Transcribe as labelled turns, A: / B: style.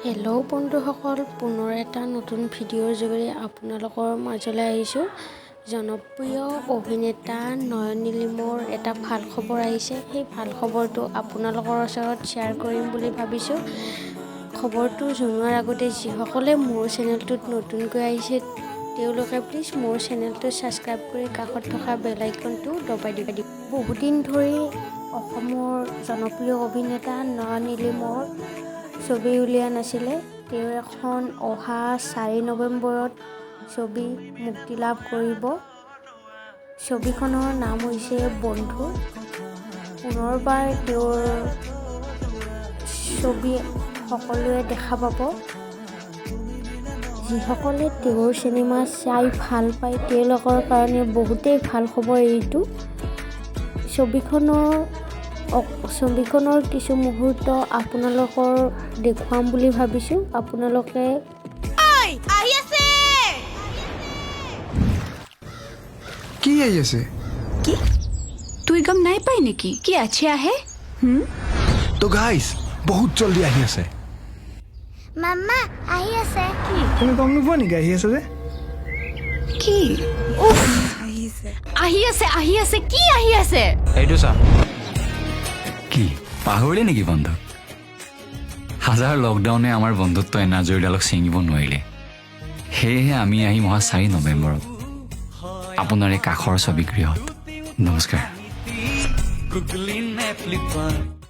A: Hello' বন্ধুসকল, পুনৰ এটা নতুন ভিডিঅ'ৰ যোগেৰে আপোনালোকৰ মাজলৈ আহিছোঁ। জনপ্ৰিয় অভিনেতা নয়ন নিলিমৰ এটা ভাল খবৰ আহিছে। সেই ভাল খবৰটো আপোনালোকৰ ওচৰত শ্বেয়াৰ কৰিম বুলি ভাবিছোঁ। খবৰটো জনোৱাৰ আগতে যিসকলে মোৰ চেনেলটোত নতুনকৈ আহিছে, তেওঁলোকে প্লিজ মোৰ চেনেলটো ছাবস্ক্ৰাইব কৰি কাষত থকা বেল আইকনটো দবাই দিব। বহুদিন ধৰি অসমৰ জনপ্ৰিয় অভিনেতা নয়ন নিলিমৰ ছবি উলিওৱা নাছিলে। তেওঁৰ এখন অহা 4 নৱেম্বৰত ছবি মুক্তি লাভ কৰিব। ছবিখনৰ নাম হৈছে বন্ধু। পুনৰবাৰ তেওঁৰ ছবি সকলোৱে দেখা পাব। যিসকলে তেওঁৰ চিনেমা চাই ভাল পায়, তেওঁলোকৰ কাৰণে বহুতেই ভাল খবৰ এইটো। ছবিখনৰ কিছু মুহূৰ্ত আপোনালোকৰ দেখুৱাম বুলি ভাবিছোঁ। আপোনালোকে
B: আহি আছে।
C: কি আহি আছে?
D: কি, তুই গম নাই পাই নেকি কি আছে আহে?
C: তো গাইস, বহুত জলদি আহি আছে।
B: মাম্মা, আহি আছে।
E: তুমি গম নোপোৱা নেকি আহি আছে যে?
D: কি? উফ, আহি আছে, আহি আছে। কি আহি আছে?
F: এইটো চা।
G: কি, পাহৰিলে নেকি বন্ধু? হাজাৰ লকডাউনে আমাৰ বন্ধুত্ব এনাজৰীডালক ছিঙিব নোৱাৰিলে। সেয়েহে আমি আহিম অহা 4 নৱেম্বৰত আপোনাৰ এই কাষৰ ছবিগৃহত। নমস্কাৰ।
F: গুগলি নে ফ্লিপকাৰ্ট।